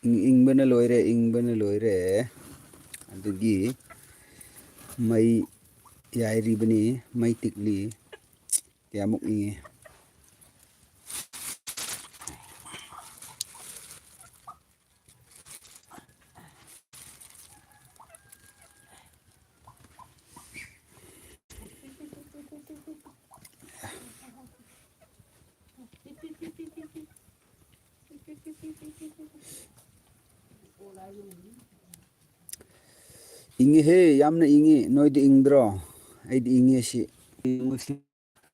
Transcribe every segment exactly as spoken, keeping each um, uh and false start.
ꯏꯪ-, ꯏꯪꯕꯅ ꯂꯣꯏꯔꯦ, ꯏꯪꯕꯅ ꯂꯣꯏꯔꯦ꯫ ꯑꯗꯨꯒꯤ ꯃꯩ ꯌꯥꯏꯔꯤꯕꯅꯤ, ꯃꯩ ꯇꯤꯛꯂꯤ꯫ ꯀꯌꯥꯃꯨꯛ ꯏꯪꯉꯤ꯫ ꯏꯪꯉꯤꯍꯦ, ꯌꯥꯝꯅ ꯏꯪꯉꯤ꯫ ꯅꯣꯏꯗꯤ ꯏꯪꯗ꯭ꯔꯣ? ꯑꯩꯗꯤ ꯏꯪꯉꯦ ꯁꯤ꯫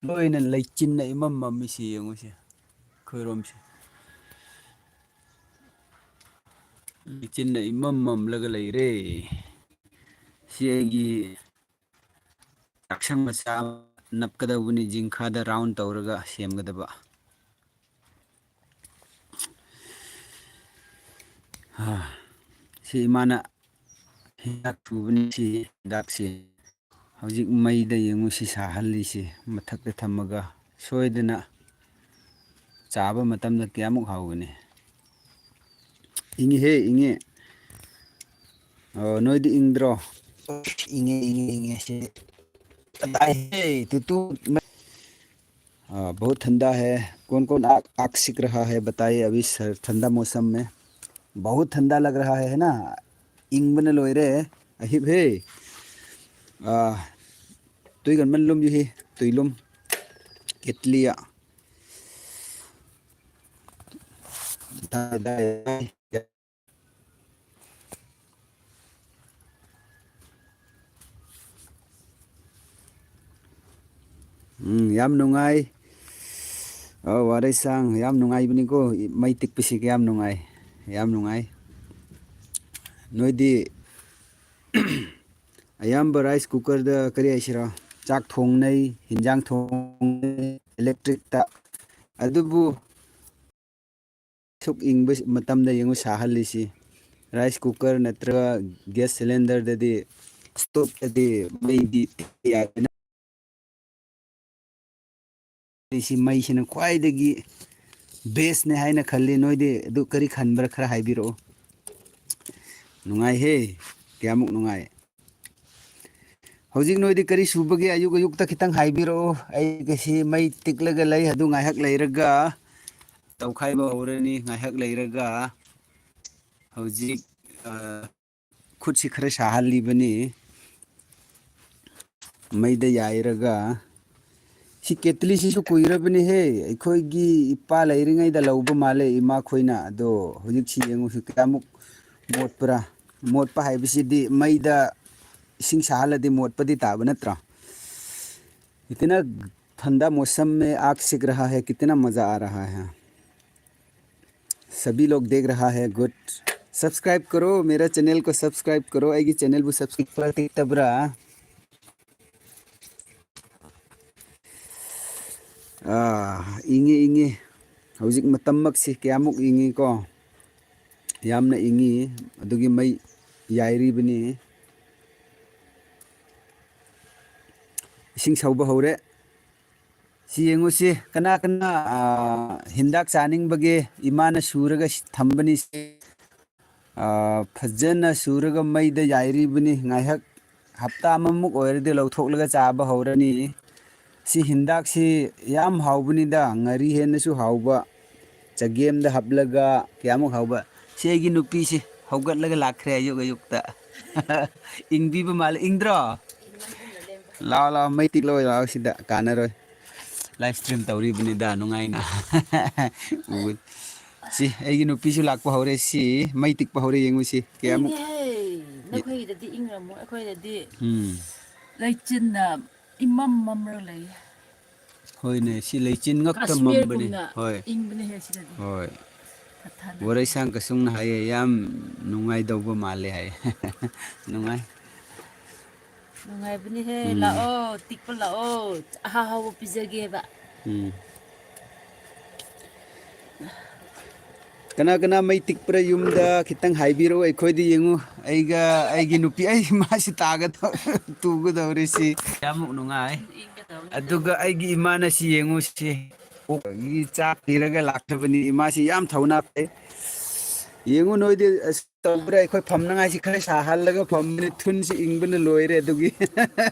ꯂꯣꯏꯅ ꯂꯩꯆꯤꯟꯅ ꯏꯃꯝ ꯃꯝꯃꯤꯁꯤ ꯌꯦꯡꯉꯨꯁꯦ, ꯑꯩꯈꯣꯏꯔꯣꯝꯁꯦ꯫ ꯂꯩꯆꯤꯟꯅ ꯏꯃꯝ ꯃꯝꯂꯒ ꯂꯩꯔꯦ꯫ ꯁꯤ ꯑꯩꯒꯤ ꯆꯥꯛꯁꯪ ꯃꯆꯥ ꯑꯃ ꯅꯞꯀꯗꯧꯕꯅꯤ, ꯖꯤꯡꯈꯥꯗ round ꯇꯧꯔꯒ ꯁꯦꯝꯒꯗꯕ꯫ ꯁꯤ ꯏꯃꯥꯅ ꯍꯤꯗꯥꯛ ꯁꯨꯕꯅꯤ, ꯁꯤ ꯍꯤꯗꯥꯛꯁꯤ꯫ ꯍꯧꯖꯤꯛ ꯃꯩꯗ ꯌꯦꯡꯉꯨ, ꯁꯤ ꯁꯥꯍꯜꯂꯤꯁꯤ ꯃꯊꯛꯇ ꯊꯝꯃꯒ ꯁꯣꯏꯗꯅ ꯆꯥꯕ ꯃꯇꯝꯗ ꯀꯌꯥꯃꯨꯛ ꯍꯥꯎꯒꯅꯤ꯫ ꯏꯪꯉꯤꯍꯦ, ꯏꯪꯉꯦ꯫ ꯑꯣ, ꯅꯣꯏꯗꯤ ꯏꯪꯗ꯭ꯔꯣ? ꯏꯪꯉꯦ, ꯏꯪꯉꯦ, ꯏꯪꯉꯦ꯫ ꯁꯤ ꯀꯗꯥꯏ ꯍꯦ, ꯇꯨꯇꯨ? हाँ, बहुत ठंडा है। कौन कौन आग, आग सेक रहा है, बताइए। अभी सर, ठंडा मौसम में बहुत ठंडा लग रहा है, है ना? ꯏꯪꯕꯅ ꯂꯣꯏꯔꯦ꯫ ꯑꯍꯤꯞ ꯍꯦ꯫ ꯑꯥ, ꯇꯨꯏꯒꯟꯃꯟ ꯂꯨꯝ ꯌꯨ ꯍꯤ, ꯇꯨꯏꯂꯨꯝ꯫ ꯀꯦꯇꯂꯤꯌꯥ꯫ ꯎꯝ, ꯌꯥꯝ ꯅꯨꯡꯉꯥꯏ꯫ ꯑꯧ, ꯋꯥꯔꯩꯁꯥꯡ, ꯌꯥꯝ ꯅꯨꯡꯉꯥꯏꯕꯅꯤꯀꯣ, ꯃꯩ ꯇꯤꯛꯄꯁꯤ ꯀꯌꯥꯝ ꯅꯨꯡꯉꯥꯏ, ꯌꯥꯝ ꯅꯨꯡꯉꯥꯏ꯫ ꯅꯣꯏꯗꯤ ꯑꯌꯥꯝꯕ rice cookerꯗ, ꯀꯔꯤ ꯍꯥꯏꯁꯤꯔꯥ, ꯆꯥꯛ ꯊꯣꯡꯅꯩ, ꯍꯤꯟꯖꯥꯡ ꯊꯣꯡꯅꯩ electricꯇ꯫ ꯑꯗꯨꯕꯨ ꯁꯨꯛ ꯏꯪꯕ ꯃꯇꯝꯗ ꯌꯦꯡꯉꯨ ꯁꯥꯍꯜꯂꯤꯁꯤ꯫ Rice cooker ꯅꯠꯇ꯭ꯔꯒ gas cylinderꯗꯗꯤ, stoveꯇꯗꯤ ꯃꯩꯗꯤ ꯌꯥꯗꯦꯅ꯫ ꯁꯤ ꯃꯩꯁꯤꯅ ꯈ꯭ꯋꯥꯏꯗꯒꯤ ꯕꯦꯁꯅꯦ ꯍꯥꯏꯅ ꯈꯜꯂꯤ꯫ ꯅꯣꯏꯗꯤ ꯑꯗꯨ ꯀꯔꯤ ꯈꯟꯕ꯭ꯔꯥ, ꯈꯔ ꯍꯥꯏꯕꯤꯔꯛꯑꯣ꯫ ꯅꯨꯡꯉꯥꯏꯍꯦ, ꯀꯌꯥꯃꯨꯛ ꯅꯨꯡꯉꯥꯏ꯫ ꯍꯧꯖꯤꯛ ꯅꯣꯏꯗꯤ ꯀꯔꯤ ꯁꯨꯕꯒꯦ? ꯑꯌꯨꯛ ꯑꯌꯨꯛꯇ ꯈꯤꯇꯪ ꯍꯥꯏꯕꯤꯔꯛꯑꯣ꯫ ꯑꯩꯒꯤꯁꯤ ꯃꯩ ꯇꯤꯛꯂꯒ ꯂꯩ, ꯑꯗꯨ ꯉꯥꯏꯍꯥꯛ ꯂꯩꯔꯒ ꯇꯧꯈꯥꯏꯕ ꯍꯧꯔꯅꯤ꯫ ꯉꯥꯏꯍꯥꯛ ꯂꯩꯔꯒ ꯍꯧꯖꯤꯛ, ꯑ, ꯈꯨꯠꯁꯤ ꯈꯔ ꯁꯥꯍꯜꯂꯤꯕꯅꯤ꯫ ꯃꯩꯗ ꯌꯥꯏꯔꯒ꯫ ꯁꯤ ꯀꯦꯇꯂꯤꯁꯤꯁꯨ ꯀꯨꯏꯔꯕꯅꯤꯍꯦ, ꯑꯩꯈꯣꯏꯒꯤ ꯏꯄꯥ ꯂꯩꯔꯤꯉꯩꯗ ꯂꯧꯕ ꯃꯥꯜꯂꯦ ꯏꯃꯥꯈꯣꯏꯅ꯫ ꯑꯗꯣ ꯍꯧꯖꯤꯛꯁꯤ ꯌꯦꯡꯉꯨꯁꯤ ꯀꯌꯥꯃꯨꯛ ꯃꯣꯠꯄ꯭ꯔꯥ꯫ ꯃꯣꯠꯄ ꯍꯥꯏꯕꯁꯤꯗꯤ ꯃꯩꯗ ꯏꯁꯤꯡ ꯁꯥꯍꯜꯂꯗꯤ ꯃꯣꯠꯄꯗꯤ ꯇꯥꯕ ꯅꯠꯇ꯭ꯔꯥ? इतना ठंडा मौसम में आग सेक रहा है, कितना मज़ा आ रहा है। सभी लोग देख रहा है, गुड। सब्सक्राइब करो, मेरा चैनल को सब्सक्राइब करो। ꯑꯩꯒꯤ ꯆꯦꯅꯦꯜꯕꯨ ꯁꯕꯁꯀ꯭ꯔꯥꯏꯕ ꯇꯧꯔꯛꯇꯕ꯭ꯔꯥ? ꯑꯥ, ꯏꯪꯉꯤ, ꯏꯪꯉꯤ꯫ ꯍꯧꯖꯤꯛ ꯃꯇꯝꯃꯛꯁꯤ ꯀꯌꯥꯃꯨꯛ ꯏꯪꯉꯤꯀꯣ꯫ ꯌꯥꯝꯅ ꯏꯪꯉꯤ꯫ ꯑꯗꯨꯒꯤ ꯃꯩ ꯌꯥꯏꯔꯤꯕꯅꯤ꯫ ꯏꯁꯤꯡ ꯁꯧꯕ ꯍꯧꯔꯦ꯫ ꯁꯤ ꯌꯦꯡꯉꯨꯁꯤ, ꯀꯅꯥ ꯀꯅꯥ, ꯑꯥ, ꯍꯤꯟꯗꯥꯛ ꯆꯥꯅꯤꯡꯕꯒꯦ? ꯏꯃꯥꯅ ꯁꯨꯔꯒ ꯊꯝꯕꯅꯤ ꯁꯤ꯫ ꯑꯥ, ꯐꯖꯅ ꯁꯨꯔꯒ ꯃꯩꯗ ꯌꯥꯏꯔꯤꯕꯅꯤ꯫ ꯉꯥꯏꯍꯥꯛ ꯍꯞꯇꯥ ꯑꯃꯃꯨꯛ ꯑꯣꯏꯔꯗꯤ ꯂꯧꯊꯣꯛꯂꯒ ꯆꯥꯕ ꯍꯧꯔꯅꯤ꯫ ꯁꯤ ꯍꯤꯟꯗꯥꯛꯁꯤ ꯌꯥꯝ ꯍꯥꯎꯕꯅꯤꯗ, ꯉꯥꯔꯤ ꯍꯦꯟꯅꯁꯨ ꯍꯥꯎꯕ, ꯆꯒꯦꯝꯗ ꯍꯥꯞꯂꯒ ꯀꯌꯥꯃꯨꯛ ꯍꯥꯎꯕ꯫ ꯁꯤ ꯑꯩꯒꯤ ꯅꯨꯄꯤꯁꯤ ꯍꯧꯒꯠꯂꯒ ꯂꯥꯛꯈ꯭ꯔꯦ ꯑꯌꯨꯛ ꯑꯌꯨꯛꯇ꯫ ꯏꯪꯕꯤꯕ ꯃꯥꯜꯂꯦ, ꯏꯪꯗ꯭ꯔꯣ? ꯂꯥꯛꯑꯣ, ꯂꯥꯛꯑꯣ, ꯃꯩ ꯇꯤꯛꯂꯣ, ꯂꯥꯛꯑꯣ ꯁꯤꯗ, ꯀꯥꯟꯅꯔꯣꯏ꯫ ꯂꯥꯏꯚ ꯁ꯭ꯇ꯭ꯔꯤꯝ ꯇꯧꯔꯤꯕꯅꯤꯗ, ꯅꯨꯡꯉꯥꯏꯅ꯫ ꯎ-, ꯁꯤ, ꯑꯩꯒꯤ ꯅꯨꯄꯤꯁꯨ ꯂꯥꯛꯄ ꯍꯧꯔꯦ꯫ ꯁꯤ, ꯃꯩ ꯇꯤꯛꯄ ꯍꯧꯔꯦ, ꯌꯦꯡꯉꯨ ꯁꯤ꯫ ꯀꯌꯥꯃꯨꯛ ꯏꯪꯉꯦꯍꯦ꯫ ꯅꯈꯣꯏꯒꯤꯗꯗꯤ ꯏꯪꯔꯝꯃꯣꯏ, ꯑꯩꯈꯣꯏꯗꯗꯤ ꯎꯝ꯫ ꯂꯩꯆꯤꯟꯅ ꯏꯃꯝ ꯃꯝꯔꯒ ꯂꯩꯌꯦ꯫ ꯍꯣꯏꯅꯦ, ꯁꯤ ꯂꯩꯆꯤꯟ ꯉꯛꯇ ꯃꯝꯕꯅꯦ꯫ ꯀꯥꯁꯃꯤꯔꯒꯨꯝꯅ ꯍꯣꯏ꯫ ꯏꯪꯕꯅꯦꯍꯦ ꯁꯤꯗꯗꯤ꯫ ꯍꯣꯏ꯫ ꯊꯠꯊꯅ꯫ ꯋꯥꯔꯩꯁꯥꯡ ꯀꯁꯨꯡꯅ ꯍꯥꯏꯌꯦ, ꯌꯥꯝ ꯅꯨꯡꯉꯥꯏꯗꯧꯕ ꯃꯥꯜꯂꯦ ꯍꯥꯏꯌꯦ꯫ ꯅꯨꯡꯉꯥꯏ꯫ ꯅꯨꯡꯉꯥꯏꯕꯅꯦꯍꯦ, ꯎꯝ꯫ ꯂꯥꯛꯑꯣ, ꯇꯤꯛꯄ ꯂꯥꯛꯑꯣ, ꯑꯍꯥꯎ ꯑꯍꯥꯎꯕ ꯄꯤꯖꯒꯦꯕ꯫ ꯎꯝ꯫ ꯀꯅꯥ ꯀꯅꯥ ꯃꯩ ꯇꯤꯛꯄ꯭ꯔꯥ ꯌꯨꯝꯗ ꯈꯤꯇꯪ ꯍꯥꯏꯕꯤꯔꯛꯑꯣ, ꯑꯩꯈꯣꯏꯗ ꯌꯦꯡꯉꯨ꯫ ꯑꯩꯒ ꯑꯩꯒꯤ ꯅꯨꯄꯤ, ꯑꯩ ꯃꯥꯁꯤ ꯇꯥꯒꯗꯧ-, ꯇꯨꯒꯗꯧꯔꯤꯁꯤ꯫ ꯀꯌꯥꯃꯨꯛ ꯅꯨꯡꯉꯥꯏ꯫ ꯑꯗꯨꯒ ꯑꯩꯒꯤ ꯏꯃꯥꯅ ꯁꯤ ꯌꯦꯡꯉꯨ ꯁꯤ꯫ ꯑꯣꯛꯒꯤ ꯆꯥꯛ ꯊꯤꯔꯒ ꯂꯥꯛꯈ꯭ꯔꯕꯅꯤ꯫ ꯏꯃꯥꯁꯤ ꯌꯥꯝ ꯊꯧꯅꯥ ꯐꯩ꯫ ꯌꯦꯡꯉꯨ ꯅꯣꯏꯗꯤ, ꯑꯁ, ꯇꯧꯕ꯭ꯔꯥ? ꯑꯩꯈꯣꯏ ꯐꯝꯅꯉꯥꯏꯁꯤ ꯈꯔ ꯁꯥꯍꯜꯂꯒ ꯐꯝꯕꯅꯤ꯫ ꯊꯨꯟꯁꯤ ꯏꯪꯕꯅ ꯂꯣꯏꯔꯦ꯫ ꯑꯗꯨꯒꯤ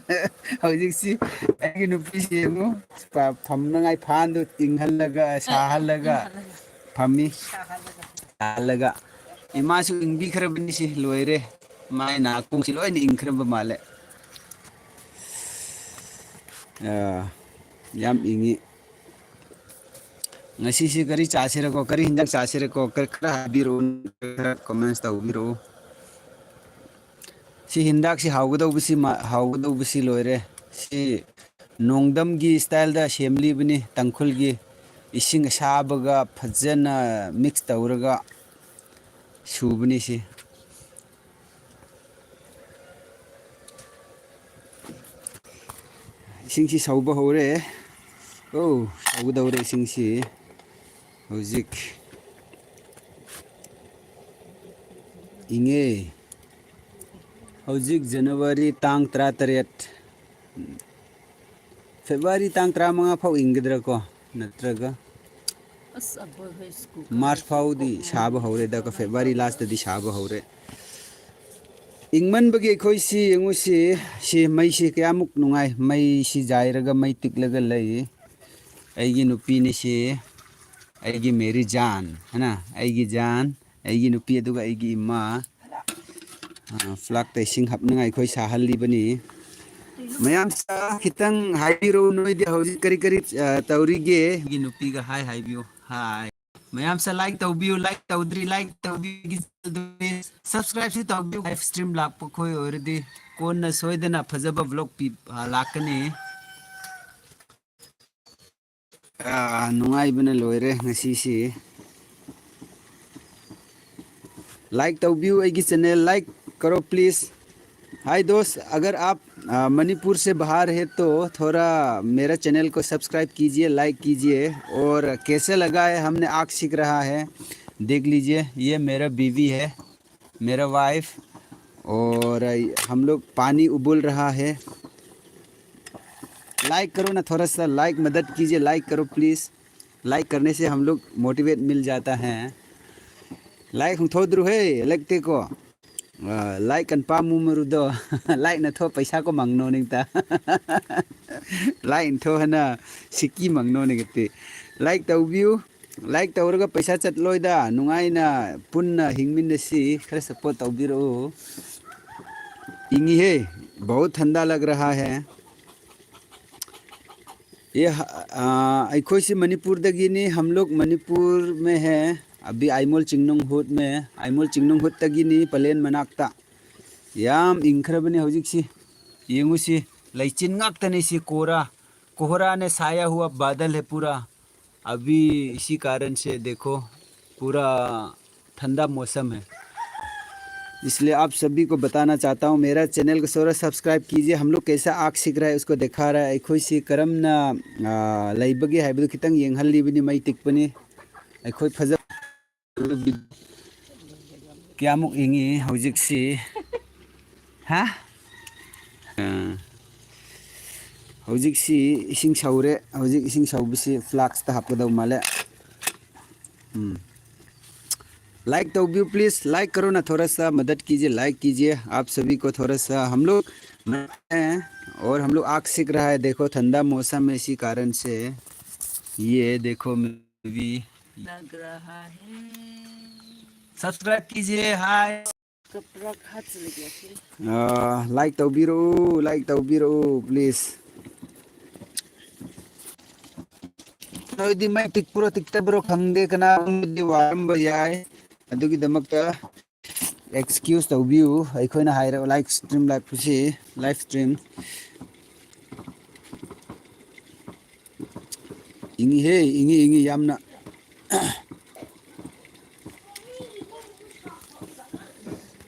ꯍꯧꯖꯤꯛꯁꯤ ꯑꯩꯒꯤ ꯅꯨꯄꯤꯁꯤ ꯌꯦꯡꯉꯨ, ꯐꯝꯅꯉꯥꯏ ꯐꯥꯟꯗꯨ ꯏꯪꯍꯜꯂꯒ, ꯁꯥꯍꯜꯂꯒ ꯐꯝꯃꯤ꯫ ꯁꯥꯍꯜꯂꯒ꯫ ꯏꯃꯥꯁꯨ ꯏꯪꯕꯤꯈ꯭ꯔꯕꯅꯤ꯫ ꯁꯤ ꯂꯣꯏꯔꯦ꯫ ꯃꯥꯏ ꯅꯥꯀꯣꯡꯁꯤ ꯂꯣꯏꯅ ꯏꯪꯈ꯭ꯔꯕ ꯃꯥꯜꯂꯦ꯫ ꯑꯥ, ꯌꯥꯝ ꯏꯪꯉꯤ꯫ ꯉꯁꯤꯁꯤ ꯀꯔꯤ ꯆꯥꯁꯤꯔꯀꯣ, ꯀꯔꯤ ꯍꯤꯟꯖꯥꯡ ꯆꯥꯁꯤꯔꯀꯣ, ꯈꯔ, ꯈꯔ ꯍꯥꯏꯕꯤꯔꯛꯑꯣ, ꯈꯔ comments ꯇꯧꯕꯤꯔꯛꯑꯣ꯫ ꯁꯤ ꯍꯤꯟꯗꯥꯛꯁꯤ ꯍꯥꯎꯒꯗꯧꯕꯁꯤ ꯃꯥ-, ꯍꯥꯎꯒꯗꯧꯕꯁꯤ ꯂꯣꯏꯔꯦ꯫ ꯁꯤ ꯅꯣꯡꯗꯝꯒꯤ styleꯗ ꯁꯦꯝꯂꯤꯕꯅꯤ, ꯇꯥꯡꯈꯨꯜꯒꯤ꯫ ꯏꯁꯤꯡ ꯑꯁꯥꯕꯒ ꯐꯖꯅ mix ꯇꯧꯔꯒ ꯁꯨꯕꯅꯤ ꯁꯤ꯫ ꯏꯁꯤꯡꯁꯤ ꯁꯧꯕ ꯍꯧꯔꯦ꯫ ꯑꯣ, ꯁꯧꯒꯗꯧꯔꯦ ꯏꯁꯤꯡꯁꯤ꯫ ꯍꯧꯖꯤꯛ ꯏꯪꯉꯦ꯫ ꯍꯧꯖꯤꯛ January ꯇꯥꯡ ꯇꯔꯥꯇꯔꯦꯠ꯫ February ꯇꯥꯡ ꯇꯔꯥꯃꯉꯥ ꯐꯥꯎ ꯏꯪꯒꯗ꯭ꯔꯥ ꯀꯣ? ꯅꯠꯇ꯭ꯔꯒ ꯑꯁ, ꯑꯕꯣꯏ ꯍꯣꯏ ꯁ꯭ꯀꯨꯜ March ꯐꯥꯎꯗꯤ ꯁꯥꯕ ꯍꯧꯔꯦꯗ, February lastꯇꯗꯤ ꯁꯥꯕ ꯍꯧꯔꯦ꯫ ꯏꯪꯃꯟꯕꯒꯤ ꯑꯩꯈꯣꯏꯁꯤ ꯌꯦꯡꯉꯨꯁꯤ, ꯁꯤ ꯃꯩꯁꯤ ꯀꯌꯥꯃꯨꯛ ꯅꯨꯡꯉꯥꯏ, ꯃꯩꯁꯤ ꯌꯥꯏꯔꯒ ꯃꯩ ꯇꯤꯛꯂꯒ ꯂꯩ꯫ ꯑꯩꯒꯤ ꯅꯨꯄꯤꯅꯤ ꯁꯤ, ꯑꯩꯒꯤ ꯃꯦꯔꯤ ꯖꯥꯟ, ꯍꯥꯏꯅ ꯑꯩꯒꯤ ꯖꯥꯟ, ꯑꯩꯒꯤ ꯅꯨꯄꯤ ꯑꯗꯨꯒ ꯑꯩꯒꯤ ꯏꯃꯥ꯫ ꯑ, flagꯇ ꯏꯁꯤꯡ ꯍꯥꯞꯅꯉꯥꯏ ꯑꯩꯈꯣꯏ ꯁꯥꯍꯜꯂꯤꯕꯅꯤ꯫ ꯃꯌꯥꯝꯁ ꯈꯤꯇꯪ ꯍꯥꯏꯕꯤꯔꯛꯎ, ꯅꯣꯏꯗꯤ ꯍꯧꯖꯤꯛ ꯀꯔꯤ ꯀꯔꯤ, ꯑ, ꯇꯧꯔꯤꯒꯦ? ꯑꯩꯒꯤ ꯅꯨꯄꯤꯒ hi ꯍꯥꯏꯕꯤꯌꯨ꯫ Hi꯫ ꯃꯌꯥꯝꯁ like ꯇꯧꯕꯤꯌꯨ, like ꯇꯧꯗ꯭ꯔꯤ, like ꯇꯧꯕꯤꯌꯨ꯫ ꯑꯩꯒꯤ channelꯗꯨ subscribeꯁꯨ ꯇꯧꯕꯤꯌꯨ꯫ Live stream ꯂꯥꯛꯄ ꯈꯣꯏ ꯑꯣꯏꯔꯗꯤ ꯀꯣꯟꯅ ꯁꯣꯏꯗꯅ ꯐꯖꯕ vlog ꯄꯤ-, ꯑ, ꯂꯥꯛꯀꯅꯤ꯫ ꯑꯥ, ꯅꯨꯡꯉꯥꯏꯕꯅ ꯂꯣꯏꯔꯦ ꯉꯁꯤꯁꯤ꯫ Like ꯇꯧꯕꯤꯌꯨ ꯑꯩꯒꯤ channel, like करो please। Hi दोस्त, अगर आप, आ, मणिपुर से बाहर है तो थोड़ा मेरा channel को subscribe कीजिए, like कीजिए। और कैसे लगा है, हमने आग सीख रहा है, देख लीजिए। ये मेरा बीवी है, मेरा wife, और हम लोग पानी उबल रहा है। Like करो ना, थोड़ा सा like मदद कीजिए, like करो please। Like करने से हम लोग मोटिवेट मिल जाता है. Like ꯍꯨꯟꯊꯣꯛꯇ꯭ꯔꯨꯍꯦ, ꯂꯩꯛꯇꯦꯀꯣ. ꯑ, like ꯀꯟ ꯄꯥꯝꯃꯨ ꯃꯔꯨꯗꯣ. Like ꯅꯊꯣ ꯄꯩꯁꯥ ꯀꯣ ꯃꯪꯅꯣ ꯅꯤꯡꯇ. Like ꯊꯣ ꯍꯅ ꯁꯤꯀꯤ ꯃꯪꯅꯣ ꯅꯤꯡꯇꯤ. Like ꯇꯧꯕꯤꯌꯨ. Like ꯇꯧꯔꯒ ꯄꯩꯁꯥ ꯆꯠꯂꯣꯏꯗ. ꯅꯨꯡꯉꯥꯏꯅ ꯄꯨꯟꯅ ꯍꯤꯡꯃꯤꯟꯅꯁꯤ. ꯈꯔ ꯁꯞꯄꯣꯔꯠ ꯇꯧꯕꯤꯔꯛꯎ. ꯏꯪꯉꯤꯍꯦ. बहुत ठंडा लग रहा है. ये ह-, आ, ꯑꯩꯈꯣꯏꯁꯤ ꯃꯅꯤꯄꯨꯔꯗꯒꯤꯅꯤ. हम लोग मणिपुर में है. अभी ꯑꯥꯏꯃꯣꯜ ꯆꯤꯡꯅꯨꯡ ꯍꯨꯠ ꯃꯦ. ꯑꯥꯏꯃꯣꯜ ꯆꯤꯡꯅꯨꯡ ꯍꯨꯠꯇꯒꯤꯅꯤ, ꯄꯂꯦꯟ ꯃꯅꯥꯛꯇ. ꯌꯥꯝ ꯏꯪꯈ꯭ꯔꯕꯅꯤ ꯍꯧꯖꯤꯛꯁꯤ. ꯌꯦꯡꯉꯨꯁꯤ, ꯂꯩꯆꯤꯟ ꯉꯥꯛꯇꯅꯤ ꯁꯤ. कोहरा, कोहरा ने छाया हुआ बादल है पूरा. अभी इसी कारण से देखो, पूरा ठंडा मौसम है. इसलिए आप सभी को बताना चाहता हूँ, मेरा चैनल को थोड़ा सब्सक्राइब कीजिए. हम लोग कैसा आग सीख रहा है, उसको दिखा रहा है. ꯑꯩꯈꯣꯏꯁꯤ ꯀꯔꯝꯅ, ꯑ, ꯂꯩꯕꯒꯦ ꯍꯥꯏꯕꯗꯨ ꯈꯤꯇꯪ ꯌꯦꯡꯍꯜꯂꯤꯕꯅꯤ, ꯃꯩ ꯇꯤꯛꯄꯅꯤ. ꯑꯩꯈꯣꯏ ꯐꯖ-, ꯀꯌꯥꯃꯨꯛ ꯏꯪꯉꯤ ꯍꯧꯖꯤꯛꯁꯤ? ꯍꯥ? ꯑ, ꯍꯧꯖꯤꯛꯁꯤ ꯏꯁꯤꯡ ꯁꯧꯔꯦ. ꯍꯧꯖꯤꯛ ꯏꯁꯤꯡ ꯁꯧꯕꯁꯤ ꯐ꯭ꯂꯥꯛꯁꯇ ꯍꯥꯞꯀꯗꯧ ꯃꯥꯜꯂꯦ. ꯎꯝ. Like ꯇꯧꯕꯤꯌꯨ, please. Like करो ना, थोड़ा सा मदद कीजिए, like कीजिए. आप सभी को थोड़ा सा, हम लोग हैं और हम लोग आग सेक रहा है. देखो, ठंडा मौसम है, इसी कारण से ये देखो, मैं भी लग रहा है. सब्सक्राइब कीजिए. हाय. कपड़ा खच लगे फिर. आ, like ꯇꯧꯕꯤꯔꯛꯎ, like ꯇꯧꯕꯤꯔꯛꯎ, please. ꯅꯣꯏꯗꯤ ꯃꯩ ꯇꯤꯛꯄ꯭ꯔꯣ ꯇꯤꯛꯇꯕ꯭ꯔꯣ ꯈꯪꯗꯦ, ꯀꯅꯥꯒꯨꯝꯕꯗꯤ ꯋꯥꯔꯝꯕ ꯌꯥꯏ. ꯑꯗꯨꯒꯤꯗꯃꯛꯇ excuse ꯇꯧꯕꯤꯌꯨ. ꯑꯩꯈꯣꯏꯅ ꯍꯥꯏꯔꯕ live stream ꯂꯥꯛꯄꯁꯤ, live stream. ꯏꯪꯉꯤꯍꯦ, ꯏꯪꯉꯤ, ꯏꯪꯉꯤ ꯌꯥꯝꯅ.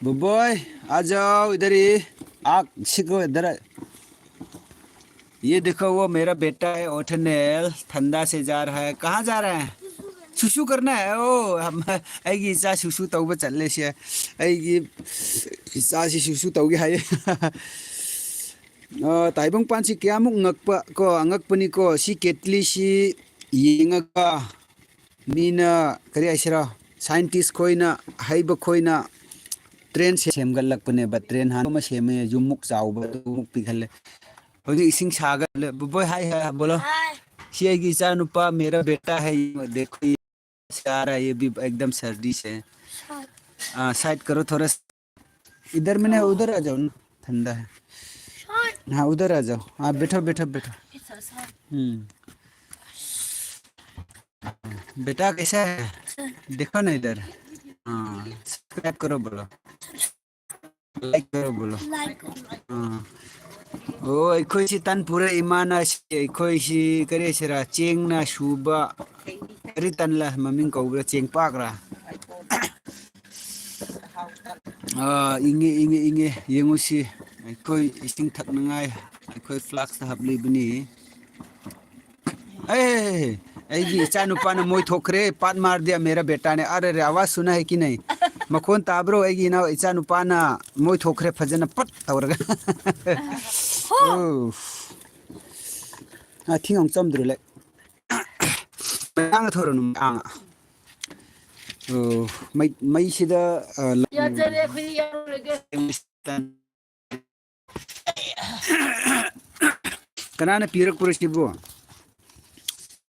बुबोय, आ जाओ इधर ही. आग सिको इधर. ये देखो, वो मेरा बेटा है ओथनेल, ठंडा से जा रहा है. कहाँ जा रहा है? सुसु करना है. ओ, हम, ꯑꯩꯒꯤ ꯏꯆꯥ ꯁꯨꯁꯨ ꯇꯧꯕ ꯆꯠꯂꯦ ꯁꯦ. ꯑꯩꯒꯤ ꯏꯆꯥꯁꯤ ꯁꯨꯁꯨ ꯇꯧꯒꯦ ꯍꯥꯏꯌꯦ. ꯑ, ꯇꯥꯏꯕꯪꯄꯥꯟꯁꯤ ꯀꯌꯥꯃꯨꯛ ꯉꯛꯄ ꯀꯣ, ꯑꯉꯛꯄꯅꯤꯀꯣ. ꯁꯤ ꯀꯦꯠꯂꯤꯁꯤ ꯌꯦꯡꯉꯒ ꯃꯤꯅ, ꯀꯔꯤ ꯍꯥꯏꯁꯤꯔꯥ, ꯁꯥꯏꯟꯇꯤꯁ ꯈꯣꯏꯅ, ꯍꯩꯕ ꯈꯣꯏꯅ ꯇ꯭ꯔꯦꯟ ꯁꯦꯝꯒꯠꯂꯛꯄꯅꯦꯕ꯫ ꯇ꯭ꯔꯦꯟ ꯍꯥꯟꯅ ꯑꯃ ꯁꯦꯝꯃꯦ, ꯌꯨꯝꯃꯨꯛ ꯆꯥꯎꯕ, ꯑꯗꯨꯃꯨꯛ ꯄꯤꯛꯍꯜꯂꯦ꯫ ꯍꯧꯖꯤꯛ ꯏꯁꯤꯡ ꯁꯥꯒꯠꯂꯦ꯫ ꯕꯣꯏ, ꯍꯥꯏ, ꯍꯥꯏ, ꯕꯣꯂꯣ꯫ ꯁꯤ ꯑꯩꯒꯤ ꯏꯆꯥ ꯅꯨꯄꯥ, ꯃꯦꯔꯥ ꯕꯦꯇꯥ ꯍꯥꯏ, ꯗꯦꯈꯣ, ꯌꯦ ꯁꯥ ꯔꯥ ꯍꯥꯏ, ꯌꯦ ꯚꯤ ꯑꯦꯛꯗꯝ ꯁꯔꯗꯤ ꯁꯦ꯫ ꯑ, ꯁꯥꯏꯠ ꯀꯔꯣ ꯊꯣꯔꯥ ꯁꯥ꯫ इधर में नहीं, उधर आ जाओ ना, ठंडा है। हाँ, उधर आ जाओ। हाँ, बैठो, बैठो, बैठो। हम्म। बेटा, कैसा है? देखो ना इधर। हाँ, सब्सक्राइब करो बोलो। लाइक करो बोलो। लाइक करो। हाँ। ꯑꯣ, ꯑꯩꯈꯣꯏꯁꯤ ꯇꯟ ꯄꯨꯔꯛꯏ, ꯏꯃꯥꯅ ꯁꯤ, ꯑꯩꯈꯣꯏꯁꯤ ꯀꯔꯤ ꯍꯥꯏꯁꯤꯔꯥ, ꯆꯦꯡꯅ ꯁꯨꯕ, ꯀꯔꯤ ꯇꯟꯂ ꯃꯃꯤꯡ ꯀꯧꯕ꯭ꯔꯥ, ꯆꯦꯡ ꯄꯥꯛꯔꯥ? ꯑꯥ, ꯏꯪꯉꯦ, ꯏꯪꯉꯦ, ꯏꯪꯉꯦ꯫ ꯌꯦꯡꯉꯨꯁꯤ, ꯑꯩꯈꯣꯏ ꯏꯁꯤꯡ ꯊꯛꯅꯉꯥꯏ ꯑꯩꯈꯣꯏ ꯐ꯭ꯂꯥꯛꯁꯇ ꯍꯥꯞꯂꯤꯕꯅꯤ꯫ ꯑꯦ, ꯑꯩꯒꯤ ꯏꯆꯥꯅꯨꯄꯥꯅ ꯃꯣꯏ ꯊꯣꯛꯈ꯭ꯔꯦ꯫ ꯄꯥꯠ ꯃꯥꯔ ꯗꯤꯌꯥ ꯃꯦꯔꯥ ꯕꯦꯇꯥꯅꯦ꯫ ꯑꯔꯦ ꯔꯦ, ꯑꯋꯥꯖ ꯁꯨꯅꯥ ꯍꯦ ꯀꯤ ꯅꯍꯤ? ꯃꯈꯣꯟ ꯇꯥꯕ꯭ꯔꯣ? ꯑꯩꯒꯤ ꯏꯅꯥꯎ ꯏꯆꯥꯅꯨꯄꯥꯅ ꯃꯣꯏ ꯊꯣꯛꯈ꯭ꯔꯦ ꯐꯖꯅ ꯄꯠ ꯇꯧꯔꯒ꯫ ꯑꯣ꯫ ꯑ, ꯊꯤꯡ ꯑꯃꯨꯛ ꯆꯝꯗ꯭ꯔꯣ ꯂꯩ꯫ ꯃꯌꯥꯡꯅ ꯊꯧꯔꯅꯨ, ꯃꯌꯥꯡꯅ꯫ ꯑꯣ, ꯃꯩ, ꯃꯩꯁꯤꯗ, ꯑ, ꯌꯥꯖꯔꯦ, ꯑꯩꯈꯣꯏꯗꯤ ꯌꯥꯎꯔꯔꯣꯏꯒꯦ꯫ ꯀꯅꯥꯅ ꯄꯤꯔꯛꯄ꯭ꯔꯣ ꯁꯤꯕꯨ?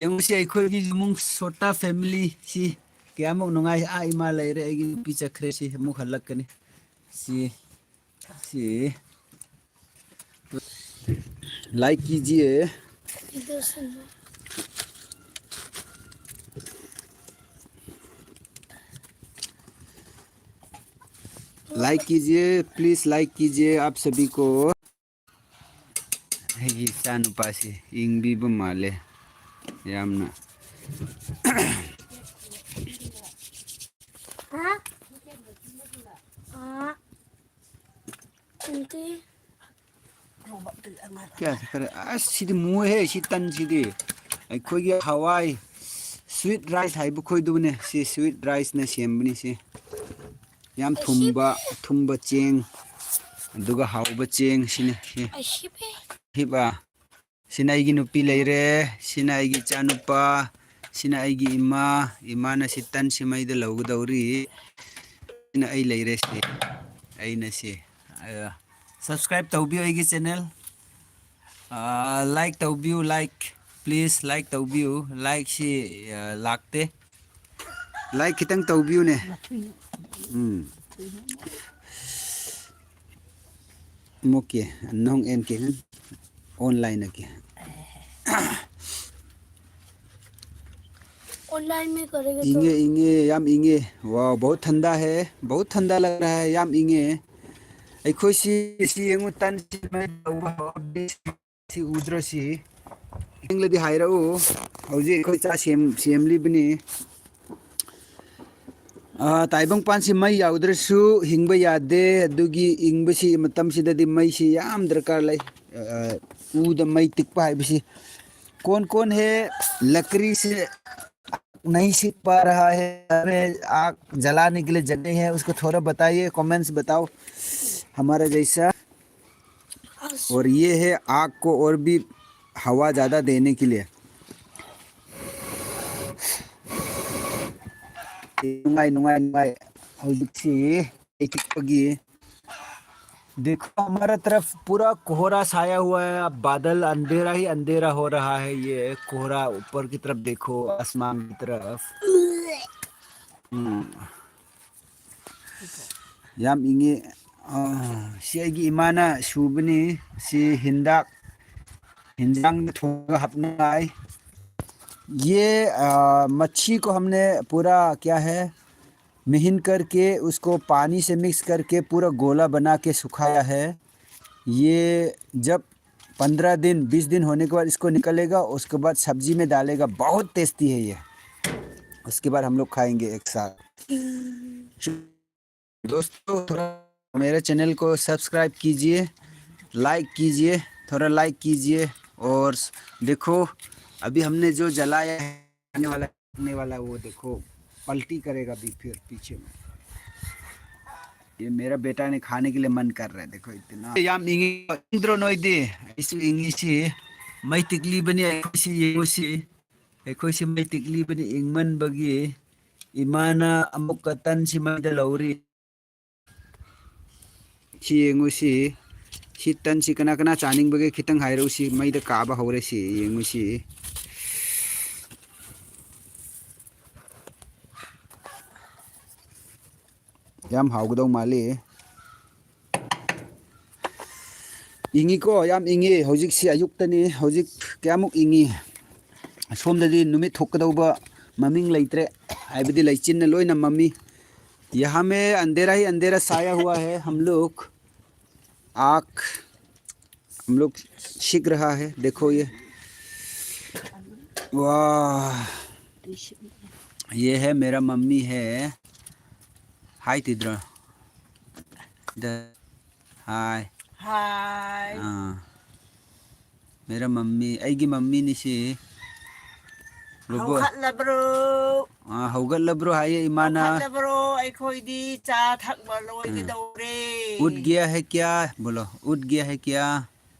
ꯌꯦꯡꯉꯨꯁꯤ, ꯑꯩꯈꯣꯏꯒꯤ ꯏꯃꯨꯡ ꯁꯣꯇꯥ ꯐꯦꯃꯤꯂꯤ ꯁꯤ ꯀꯌꯥꯃꯨꯛ ꯅꯨꯡꯉꯥꯏ꯫ ꯑꯥ, ꯏꯃꯥ ꯂꯩꯔꯦ, ꯑꯩꯒꯤ ꯅꯨꯄꯤ ꯆꯠꯈ꯭ꯔꯦ, ꯁꯤ ꯑꯃꯨꯛ ꯍꯜꯂꯛꯀꯅꯤ꯫ ꯁꯤ, ꯁꯤ꯫ लाइक कीजिए। लाइक कीजिए, प्लीज लाइक कीजिए आप सभी को। ꯑꯩꯒꯤ ꯏꯆꯥꯅꯨꯄꯥꯁꯤ ꯌꯦꯡꯕꯤꯕ ꯃꯥꯜꯂꯦ ꯌꯥꯝꯅ꯫ ꯍꯥ? ꯑꯥ꯫ ꯅꯠꯇꯦ꯫ ꯀꯌꯥ ꯆꯠꯈ꯭ꯔꯦ? ꯑꯁ, ꯁꯤꯗꯤ ꯃꯨꯍꯦ, ꯁꯤ ꯇꯟꯁꯤꯗꯤ꯫ ꯑꯩꯈꯣꯏꯒꯤ ꯍꯋꯥꯏ, ꯁ꯭ꯋꯤꯠ ꯔꯥꯏꯁ ꯍꯥꯏꯕ ꯈꯣꯏꯗꯨꯕꯨꯅꯦ꯫ ꯁꯤ ꯁ꯭ꯋꯤꯠ ꯔꯥꯏꯁꯅ ꯁꯦꯝꯕꯅꯤ ꯁꯤ꯫ ꯌꯥꯝ ꯊꯨꯝꯕ, ꯑꯊꯨꯝꯕ ꯆꯦꯡ, ꯑꯗꯨꯒ ꯍꯥꯎꯕ ꯆꯦꯡ ꯁꯤꯅꯤ ꯁꯤ꯫ ꯍꯤꯞ, ꯑꯥ꯫ ꯁꯤꯅ ꯑꯩꯒꯤ ꯅꯨꯄꯤ ꯂꯩꯔꯦ, ꯁꯤꯅ ꯑꯩꯒꯤ ꯏꯆꯥꯅꯨꯄꯥ, ꯁꯤꯅ ꯑꯩꯒꯤ ꯏꯃꯥ, ꯏꯃꯥꯅ ꯁꯤ ꯇꯟꯁꯤ ꯃꯩꯗ ꯂꯧꯒꯗꯧꯔꯤ꯫ ꯁꯤꯅ ꯑꯩ ꯂꯩꯔꯦ, ꯁꯤ ꯑꯩꯅ ꯁꯤ꯫ ꯑ, subscribe ꯇꯧꯕꯤꯌꯨ ꯑꯩꯒꯤ channel꯫ ꯑ, like ꯇꯧꯕꯤꯌꯨ, like, please like ꯇꯧꯕꯤꯌꯨ꯫ Like ꯁꯤ, ꯑ, ꯂꯥꯛꯇꯦ꯫ Like ꯈꯤꯇꯪ ꯇꯧꯕꯤꯌꯨꯅꯦ꯫ ꯎꯝ꯫ ꯃꯣꯀꯦ, ꯅꯣꯡ ꯑꯦꯟ ꯀꯦ, online ꯀꯦ꯫ Online में करेगा तो। ꯏꯪꯉꯦ, ꯏꯪꯉꯦ, ꯌꯥꯝ ꯏꯪꯉꯦ꯫ Wow, बहुत ठंडा है, बहुत ठंडा लग रहा है, ꯌꯥꯝ ꯏꯪꯉꯦ꯫ ꯑꯩꯈꯣꯏꯁꯤ, ꯁꯤ ꯌꯦꯡꯉꯨ, ꯇꯟ ꯁꯤ ꯃꯩ ꯇꯧꯕ ꯍꯧꯔꯗꯤ ꯁꯤ ꯎꯗ꯭ꯔꯣ ꯁꯤ? ꯏꯪꯂꯗꯤ ꯍꯥꯏꯔꯛꯎ꯫ ꯍꯧꯖꯤꯛ ꯑꯩꯈꯣꯏ ꯆꯥꯛ ꯁꯦꯝ-, ꯁꯦꯝꯂꯤꯕꯅꯤ꯫ ꯑꯥ, ꯇꯥꯏꯕꯪꯄꯥꯟꯁꯤ ꯃꯩ ꯌꯥꯎꯗ꯭ꯔꯁꯨ ꯍꯤꯡꯕ ꯌꯥꯗꯦ꯫ ꯑꯗꯨꯒꯤ ꯏꯪꯕꯁꯤ ꯃꯇꯝꯁꯤꯗꯗꯤ ꯃꯩꯁꯤ ꯌꯥꯝ ꯗꯔꯀꯥꯔ ꯂꯩ꯫ ꯑꯥ, ꯎꯗ ꯃꯩ ꯇꯤꯛꯄ ꯍꯥꯏꯕꯁꯤ꯫ कौन कौन है लकड़ी से नहीं सीख पा रहा है, हमें आग जलाने के लिए जगह है, उसको थोड़ा बताइए, comments बताओ, हमारा जैसा। और ये है आग को और भी हवा ज़्यादा देने के लिए। ꯅꯨꯡꯉꯥꯏ, ꯅꯨꯡꯉꯥꯏ, ꯅꯨꯡꯉꯥꯏ꯫ ꯍꯧꯖꯤꯛꯁꯤ ꯂꯩꯊꯣꯛꯄꯒꯤ, देखो, हमारा तरफ पूरा कोहरा छाया हुआ है। अब बादल अंधेरा ही अंधेरा हो रहा है। ये कोहरा ऊपर की तरफ देखो, आसमान की तरफ। ꯎꯝ꯫ ꯌꯥꯝ ꯏꯪꯉꯤ꯫ ꯑ, ꯁꯤ ꯑꯩꯒꯤ ꯏꯃꯥꯅ ꯁꯨꯕꯅꯤ꯫ ꯁꯤ ꯍꯤꯟꯗꯥꯛ, ꯍꯤꯟꯖꯥꯡꯗ ꯊꯣꯡꯉꯒ ꯍꯥꯞꯅꯉꯥꯏ꯫ ये, अ, मच्छी को हमने पूरा क्या है, महीन करके उसको पानी से मिक्स करके पूरा गोला बना के सुखाया है। ये जब पन्द्रह दिन, बीस दिन होने के बाद इसको निकलेगा, उसके बाद सब्जी में डालेगा। बहुत टेस्टी है ये। उसके बाद हम लोग खाएंगे एक साथ। दोस्तों, थोड़ा मेरे चैनल को सब्सक्राइब कीजिए, लाइक कीजिए, थोड़ा लाइक कीजिए। और देखो, अभी हमने जो जलाया है, आने वाला, आने वाला, वो देखो, पलटी करेगा अभी फिर पीछे में। ये मेरा बेटा ने खाने के लिए मन कर रहा है, देखो इतना। ꯌꯥꯝ ꯏꯪꯉꯤ, ꯏꯪꯗ꯭ꯔꯣ ꯅꯣꯏꯗꯤ? ꯑꯩꯁꯨ ꯏꯪꯉꯤ ꯁꯤ꯫ ꯃꯩ ꯇꯤꯛꯂꯤꯕꯅꯤ ꯑꯩꯈꯣꯏꯁꯤ, ꯌꯦꯡꯉꯨꯁꯤ꯫ ꯑꯩꯈꯣꯏꯁꯤ ꯃꯩ ꯇꯤꯛꯂꯤꯕꯅꯤ ꯏꯪꯃꯟꯕꯒꯤ꯫ ꯏꯃꯥꯅ ꯑꯃꯨꯛꯀ ꯇꯟꯁꯤ ꯃꯩꯗ ꯂꯧꯔꯤ꯫ ꯁꯤ ꯌꯦꯡꯉꯨꯁꯤ꯫ ꯁꯤ ꯇꯟꯁꯤ ꯀꯅꯥ ꯀꯅꯥ ꯆꯥꯅꯤꯡꯕꯒꯦ ꯈꯤꯇꯪ ꯍꯥꯏꯔꯛꯎꯁꯤ꯫ ꯃꯩꯗ ꯀꯥꯕ ꯍꯧꯔꯦ ꯁꯤ꯫ ꯌꯦꯡꯉꯨꯁꯤ꯫ ꯌꯥꯝ ꯍꯥꯎꯒꯗꯧ ꯃꯥꯜꯂꯤ꯫ ꯏꯪꯉꯤꯀꯣ, ꯌꯥꯝ ꯏꯪꯉꯤ꯫ ꯍꯧꯖꯤꯛꯁꯤ ꯑꯌꯨꯛꯇꯅꯤ꯫ ꯍꯧꯖꯤꯛ ꯀꯌꯥꯃꯨꯛ ꯏꯪꯉꯤ꯫ ꯑꯁꯣꯝꯗꯗꯤ ꯅꯨꯃꯤꯠ ꯊꯣꯛꯀꯗꯧꯕ ꯃꯃꯤꯡ ꯂꯩꯇ꯭ꯔꯦ꯫ ꯍꯥꯏꯕꯗꯤ ꯂꯩꯆꯤꯟꯅ ꯂꯣꯏꯅ ꯃꯝꯃꯤ꯫ यहाँ में अंधेरा ही अंधेरा छाया हुआ है। हम लोग आँख, हम लोग सीख रहा है। देखो ये, वाह, ये है मेरा मम्मी है। हाय तिद्रा। इधर। हाय। हाय। हाँ। मेरा मम्मी, ꯑꯩꯒꯤ ꯃꯝꯃꯤꯅꯤ ꯁꯤ꯫ ꯕꯣꯕꯣ꯫ ꯍꯧꯒꯠꯂꯕ꯭ꯔꯣ? ꯑꯥ, ꯍꯧꯒꯠꯂꯕ꯭ꯔꯣ ꯍꯥꯏꯌꯦ ꯏꯃꯥꯅ꯫ ꯍꯧꯒꯠꯂꯕ꯭ꯔꯣ? ꯑꯩꯈꯣꯏꯗꯤ ꯆꯥ ꯊꯛꯄ ꯂꯣꯏꯒꯗꯧꯔꯦ꯫ उठ गया है क्या? बोलो, उठ गया है क्या?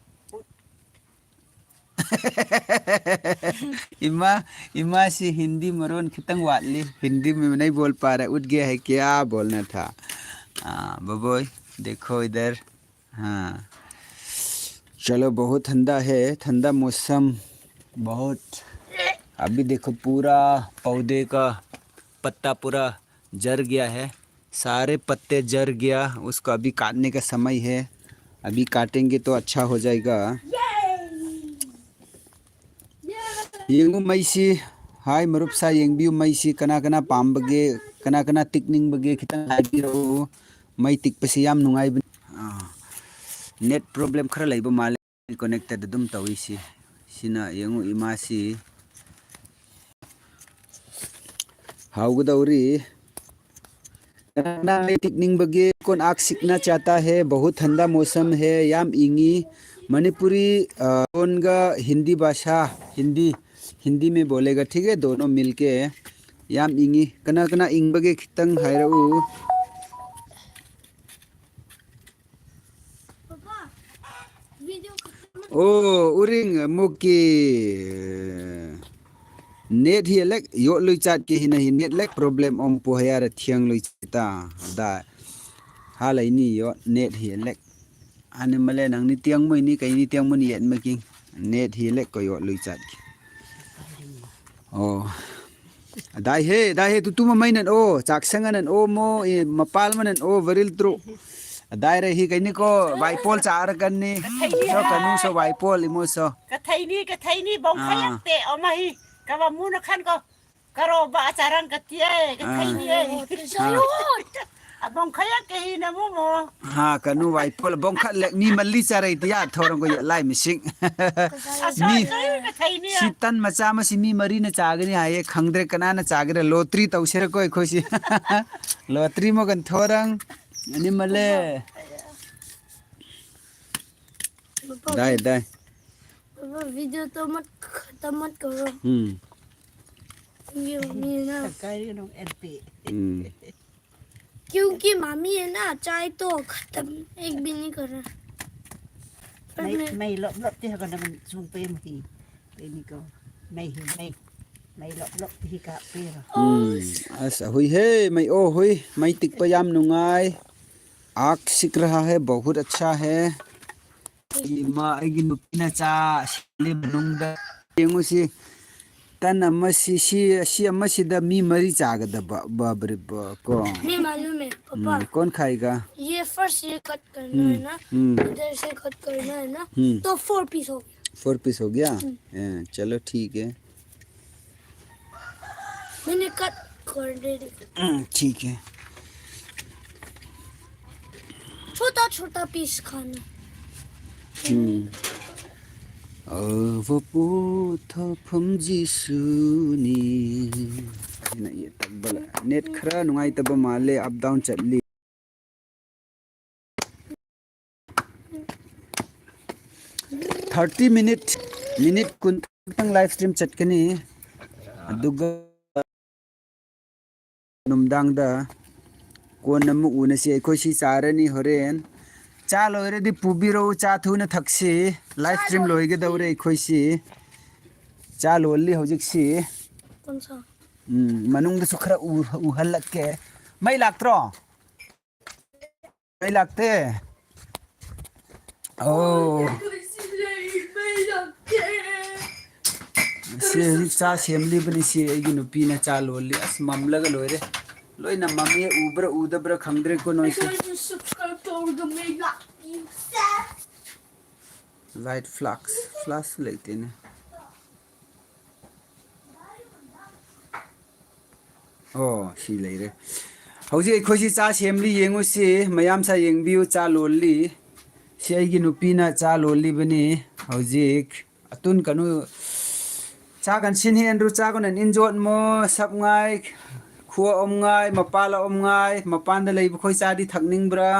ꯎꯠ- ꯏꯃꯥ, ꯏꯃꯥꯁꯤ ꯍꯤꯟꯗꯤ ꯃꯔꯣꯟ ꯈꯤꯇꯪ ꯋꯥꯠꯂꯤ꯫ हिंदी में नहीं बोल पा रहा, उठ गया है क्या बोलना था। हाँ, बबोई, देखो इधर। हाँ। चलो, बहुत ठंडा है, ठंडा मौसम, बहुत। अभी देखो, पूरा पौधे का पत्ता पूरा झड़ गया है, सारे पत्ते झड़ गया, उसको अभी काटने का समय है, अभी काटेंगे तो अच्छा हो जाएगा। ꯌꯦꯡꯉꯨ ꯃꯩꯁꯤ꯫ ꯍꯥꯏ ꯃꯔꯨꯞꯁꯥ, ꯌꯦꯡꯕꯤꯌꯨ ꯃꯩꯁꯤ꯫ ꯀꯅꯥ ꯀꯅꯥ ꯄꯥꯝꯕꯒꯦ, ꯀꯅꯥ ꯀꯅꯥ ꯇꯤꯛꯅꯤꯡꯕꯒꯦ ꯈꯤꯇꯪ ꯍꯥꯏꯕꯤꯔꯛꯎ꯫ ꯃꯩ ꯇꯤꯛꯄꯁꯤ ꯌꯥꯝ ꯅꯨꯡꯉꯥꯏꯕꯅꯤ꯫ ꯑꯥ, net problem ꯈꯔ ꯂꯩꯕ ꯃꯥꯜꯂꯦ꯫ Connected ꯑꯗꯨꯝ ꯇꯧꯏꯁꯤ꯫ ꯁꯤꯅ ꯌꯦꯡꯉꯨ ꯏꯃꯥꯁꯤ꯫ ꯍꯥꯎꯒꯗꯧꯔꯤ꯫ ꯀꯅꯥ ꯀꯅꯥ ꯃꯩ ꯇꯤꯛꯅꯤꯡꯕꯒꯦ? कौन आग सेकना चाहता है? बहुत ठंडा मौसम है, ꯌꯥꯝ ꯏꯪꯉꯤ꯫ ꯃꯅꯤꯄꯨꯔꯤ, ꯑ, ꯂꯣꯟꯒ ꯍꯤꯟꯗꯤ ꯚꯥꯁꯥ, ꯍꯤꯟꯗꯤ, हिंदी में बोलेगा, ठीक है, दोनों मिलके। ꯌꯥꯝ ꯏꯪꯉꯤ꯫ ꯀꯅꯥ ꯀꯅꯥ ꯏꯪꯕꯒꯦ ꯈꯤꯇꯪ ꯍꯥꯏꯔꯛꯎ꯫ ꯑꯣ, ꯎꯔꯤꯡ ꯑꯃꯨꯛꯀꯤ꯫ Net ꯍꯤ ꯂꯦꯛ ꯌꯣꯠ ꯂꯨꯏ ꯆꯥꯠꯀꯤ ꯍꯤꯅ ꯍꯤ net ꯂꯦꯛ problem ꯑꯣꯝ ꯄꯨ ꯍꯌꯥꯔ ꯊꯤꯌꯥꯡ ꯂꯨꯏ ꯆꯥꯇ꯫ ꯑꯗꯥ ꯍꯥ ꯂꯩꯅꯤ ꯌꯣꯠ net ꯍꯤ ꯂꯦꯛ꯫ ꯑꯅꯤ ꯃꯂꯦ ꯅꯪꯅꯤ ꯇꯤꯌꯥꯡ ꯃꯣꯏꯅꯤ ꯀꯩꯅꯤ ꯇꯤꯌꯥꯡ ꯃꯣꯏꯅꯤ ꯌꯦꯠ ꯃꯀꯤꯡ꯫ Net ꯍꯤ ꯂꯦꯛ ꯀꯣ ꯌꯣꯠ ꯂꯨꯏ ꯆꯥꯠꯀꯤ꯫ ꯑꯣ꯫ ꯑꯗꯥꯏ ꯍꯦ, ꯑꯗꯥꯏ ꯍꯦ, ꯇꯨ ꯇꯨꯃ ꯃꯩꯅꯟ ꯑꯣ, ꯆꯥꯛꯁꯪ ꯑꯅꯟ ꯑꯣ, ꯃꯣ, ꯑꯦ, ꯃꯄꯥꯜ ꯃꯅꯟ ꯑꯣ, ꯚꯔꯤꯜ ꯇ꯭ꯔꯨ꯫ ꯑꯗꯥꯏ ꯔꯦ ꯍꯤ ꯀꯩꯅꯤ ꯀꯣ, ꯋꯥꯏꯄꯣꯜ ꯆꯥꯔ ꯀꯟꯅꯤ꯫ ꯁꯣ ꯀꯅꯨ ꯁꯣ ꯋꯥꯏꯄꯣꯜ ꯏꯃꯣ ꯁꯣ꯫ ꯀꯊꯩꯅꯤ, ꯀꯊꯩꯅꯤ, ꯕꯣꯡ ꯑꯥ꯫ ꯈꯌꯛꯇꯦ, ꯑꯣ ꯃꯍꯤ, ꯀꯕ ꯃꯨꯅ ꯈꯟ ꯀꯣ, ꯀꯔꯣ ꯕ ꯆꯥꯔꯪ ꯀꯇꯤꯌꯦ, ꯑꯥ꯫ ꯀꯊꯩꯅꯤ ꯑꯦ꯫ ꯑꯣ, ꯄꯩꯁꯥ ꯌꯣꯠ꯫ ꯑꯕꯣꯡ ꯈꯌꯛ ꯀꯍꯤ ꯅ ꯃꯨ ꯃꯣ꯫ ꯍꯥ, ꯀꯅꯨ ꯋꯥꯏꯄꯣꯜ, ꯕꯣꯡ ꯈꯠꯂꯦꯛ, ꯃꯤ ꯃꯜꯂꯤ ꯆꯥꯔꯩ ꯇꯤꯌꯥ, ꯊꯧꯔꯝ ꯀꯣ ꯌꯦꯠꯂꯥꯏ ꯃꯤꯁꯤꯡ꯫ ꯑꯁ, ꯃꯤ, ꯀꯔꯤ ꯀꯊꯩꯅꯤ ꯑꯦ꯫ ꯁꯤ ꯇꯟ ꯃꯆꯥ ꯑꯃ ꯁꯤ ꯃꯤ ꯃꯔꯤꯅ ꯆꯥꯒꯅꯤ ꯍꯥꯏꯌꯦ, ꯈꯪꯗ꯭ꯔꯦ ꯀꯅꯥꯅ ꯆꯥꯒꯦꯔꯥ, ꯂꯣꯇ꯭ꯔꯤ ꯇꯧꯁꯤꯔꯀꯣ ꯑꯩꯈꯣꯏꯁꯤ꯫ ꯂꯣꯇ꯭ꯔꯤ ꯃꯒꯟ ꯊꯣꯔꯪ, ꯑꯅꯤꯃꯜꯂꯦ꯫ ꯄꯄꯥ, ꯗꯥꯏ, ꯗꯥꯏ꯫ ꯄꯄꯥ, video तो मत खत्म मत करो। हम्म। ये मम्मी है ना। सरकारी लोग एल पी। हम्म। क्योंकि मामी है ना, चाय तो खत्म, एक भी नहीं कर रहा। पर मैं, मैं मैं लप लप ते हगन मन सुन पे मही। Ini ko. May hi, may. May lok lok hi ka pera. Hmm. ꯑꯁ, ꯑꯍꯨꯏ ꯍꯦ, ꯃꯩ ꯑꯣ ꯍꯨꯏ, ꯃꯩ ꯇꯤꯛꯄ ꯌꯥꯝ ꯅꯨꯡꯉꯥꯏ꯫ आग सिक रहा है, बहुत अच्छा है꯫ ꯑꯩꯒꯤ ꯏꯃꯥ, ꯑꯩꯒꯤ ꯅꯨꯄꯤꯅ ꯆꯥ ꯁꯦꯝꯂꯤ ꯃꯅꯨꯡꯗ꯫ ꯌꯦꯡꯉꯨꯁꯤ, ꯇꯟ ꯑꯃ ꯁꯤ, ꯁꯤ, ꯁꯤ ꯑꯃꯁꯤꯗ ꯃꯤ ꯃꯔꯤ ꯆꯥꯒꯗꯕ, ꯕꯥꯕ꯭ꯔꯦ ꯕꯥ, ꯀꯣ꯫ मैं मालूम है, पापा। हम्म, कौन खाएगा? ये first ये cut करना है हम्म, ना, हम्म। इधर से cut करना है ना, हम्म। तो four piece हो गया। Four piece हो गया? हम्म। हाँ, चलो ठीक है। मैंने cut कर दे। हम्म, ठीक है। छोटा छोटा piece खाना। हम्म। ꯑꯐꯕ ꯄꯣꯊꯥꯐꯝ ꯖꯤꯁꯨꯅꯤ꯫ ꯑꯩꯅ ꯌꯦꯠꯇꯕ ꯂ-, net ꯈꯔ ꯅꯨꯡꯉꯥꯏꯇꯕ ꯃꯥꯜꯂꯦ, up down ꯆꯠꯂꯤ꯫ Thirty minute, minute ꯀꯨꯟ ꯈꯛꯇꯪ live stream ꯆꯠꯀꯅꯤ꯫ ꯑꯗꯨꯒ ꯅꯨꯡꯗꯥꯡꯗ ꯀꯣꯟꯅ ꯑꯃꯨꯛ ꯎꯅꯁꯤ꯫ ꯑꯩꯈꯣꯏ ꯁꯤ ꯆꯥꯔꯅꯤ ꯍꯣꯔꯦꯟ꯫ ꯆꯥ ꯂꯣꯏꯔꯗꯤ ꯄꯨꯕꯤꯔꯛꯎ, ꯆꯥ ꯊꯨꯅ ꯊꯛꯁꯤ꯫ ꯂꯥꯏꯚ ꯁ꯭ꯇ꯭ꯔꯤꯝ ꯂꯣꯏꯒꯗꯧꯔꯦ ꯑꯩꯈꯣꯏꯁꯤ꯫ ꯆꯥ ꯂꯣꯜꯂꯤ ꯍꯧꯖꯤꯛꯁꯤ꯫ ꯀꯣꯟꯁꯥ? ꯎꯝ, ꯃꯅꯨꯡꯗꯁꯨ ꯈꯔ ꯎ-, ꯎꯍꯜꯂꯛꯀꯦ꯫ ꯃꯩ ꯂꯥꯛꯇ꯭ꯔꯣ? ꯃꯩ ꯂꯥꯛꯇꯦ? ꯑꯣ꯫ ꯁꯤ ꯍꯧꯖꯤꯛ ꯆꯥ ꯁꯦꯝꯂꯤꯕꯅꯤ꯫ ꯁꯤ ꯑꯩꯒꯤ ꯅꯨꯄꯤꯅ ꯆꯥ ꯂꯣꯜꯂꯤ꯫ ꯑꯁ, ꯃꯝꯂꯒ ꯂꯣꯏꯔꯦ꯫ ꯂꯣꯏꯅ ꯃꯝꯃꯦ꯫ ꯎꯕ꯭ꯔꯥ ꯎꯗꯕ꯭ꯔꯥ ꯈꯪꯗ꯭ꯔꯦꯀꯣ ꯅꯣꯏꯁꯦ꯫ ꯑꯩꯈꯣꯏꯁꯨ ꯁꯕꯁꯀ꯭ꯔꯥꯏꯕ ꯇꯧꯔꯒ ꯃꯩ ꯂꯥꯛꯄꯤꯌꯨ꯫ ꯂꯥꯏꯠ ꯐ꯭ꯂꯥꯛꯁ, ꯐ꯭ꯂꯥꯛꯁ ꯂꯩꯇꯦꯅꯦ꯫ ꯑꯣ, ꯁꯤ ꯂꯩꯔꯦ꯫ ꯍꯧꯖꯤꯛ ꯑꯩꯈꯣꯏꯁꯤ ꯆꯥ ꯁꯦꯝꯂꯤ, ꯌꯦꯡꯉꯨꯁꯤ꯫ ꯃꯌꯥꯝ ꯁꯥ ꯌꯦꯡꯕꯤꯌꯨ, ꯆꯥ ꯂꯣꯜꯂꯤ꯫ ꯁꯤ ꯑꯩꯒꯤ ꯅꯨꯄꯤꯅ ꯆꯥ ꯂꯣꯜꯂꯤꯕꯅꯤ ꯍꯧꯖꯤꯛ꯫ ꯑꯇꯨꯟ ꯀꯅꯨ, ꯆꯥ ꯀꯟꯁꯤꯟ ꯍꯦꯟꯗ꯭ꯔꯨ, ꯆꯥ ꯀꯅꯟ ꯏꯟꯖꯣꯠ ꯃꯣ, ꯁꯞꯉꯥꯏ, ꯈꯨꯋ ꯑꯣꯝꯉꯥꯏ, ꯃꯄꯥꯜ ꯑꯣꯝꯉꯥꯏ, ꯃꯄꯥꯟꯗ ꯂꯩꯕ ꯈꯣꯏ ꯆꯥꯗꯤ ꯊꯛꯅꯤꯡꯕ꯭ꯔꯥ?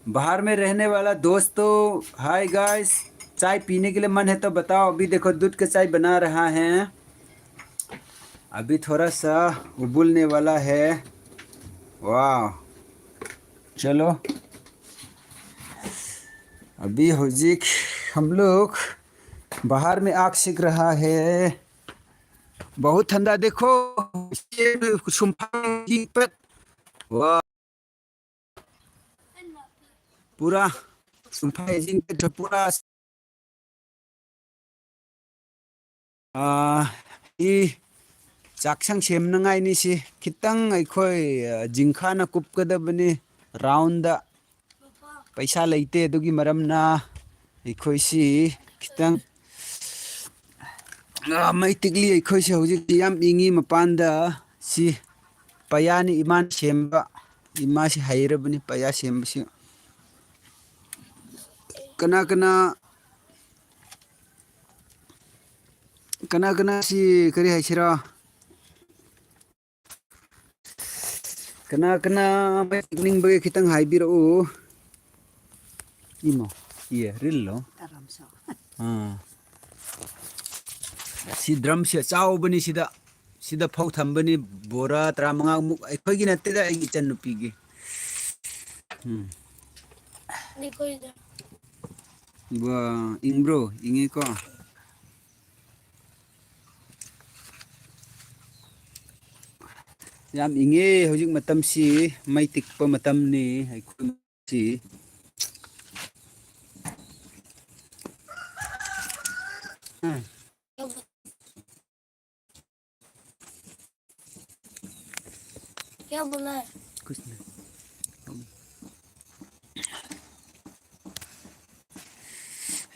बाहर में रहने वाला दोस्तों, हाय गाइस, चाय पीने के लिए मन है तो बताओ। अभी देखो, दूध का चाय बना रहा है, अभी थोड़ा सा उबलने वाला है। वाह, चलो, अभी हौजिक हम लोग बाहर में आग सेक रहा है, बहुत ठंडा। देखो, ये सुम्फा की पत-, वाह, पूरा सुम्फा है जिन पे तो पूरा, आ, ये चाकसंग सेमनंगाई निसी खितंग अखोई, आ, जिंखा न कुपकदबनी राउंड दा पैसा लेते दुगी मरम ना अखोई सी खितंग, आ, मैं तिगली अखोई सी हौजिक याम इंगी मपान दा सी पयानी इमान सेमबा, इमा सी हैरबनी पया सेमबा सी। ꯀꯅꯥ ꯀꯅꯥ, ꯀꯅꯥ ꯀꯅꯥ ꯁꯤ ꯀꯔꯤ ꯍꯥꯏꯁꯤꯔꯥ? ꯀꯅꯥ ꯀꯅꯥ ꯃꯩ ꯇꯤꯛꯅꯤꯡꯕꯒꯤ ꯈꯤꯇꯪ ꯍꯥꯏꯕꯤꯔꯛꯎ꯫ ꯏꯃꯣ, ꯏꯌꯦ, ꯔꯤꯜꯂꯣ? ꯑꯥ꯫ ꯁꯤ ꯗ꯭ꯔꯝꯁꯦ ꯑꯆꯥꯎꯕꯅꯤ ꯁꯤꯗ꯫ ꯁꯤꯗ ꯐꯧ ꯊꯝꯕꯅꯤ ꯕꯣꯔꯥ ꯇꯔꯥꯃꯉꯥꯃꯨꯛ꯫ ꯑꯩꯈꯣꯏꯒꯤ ꯅꯠꯇꯦꯗ, ꯑꯩꯒꯤ ꯏꯆꯟꯅꯨꯄꯤꯒꯤ꯫ ꯎꯝ꯫ ꯑꯩꯈꯣꯏꯗ꯫ ꯋꯥ, ꯏꯪꯕ꯭ꯔꯣ? ꯏꯪꯉꯤꯀꯣ? ꯌꯥꯝ ꯏꯪꯉꯦ ꯍꯧꯖꯤꯛ ꯃꯇꯝꯁꯤ, ꯃꯩ ꯇꯤꯛꯄ ꯃꯇꯝꯅꯤ ꯑꯩꯈꯣꯏꯁꯤ꯫ क्या बोला है? कुछ नहीं।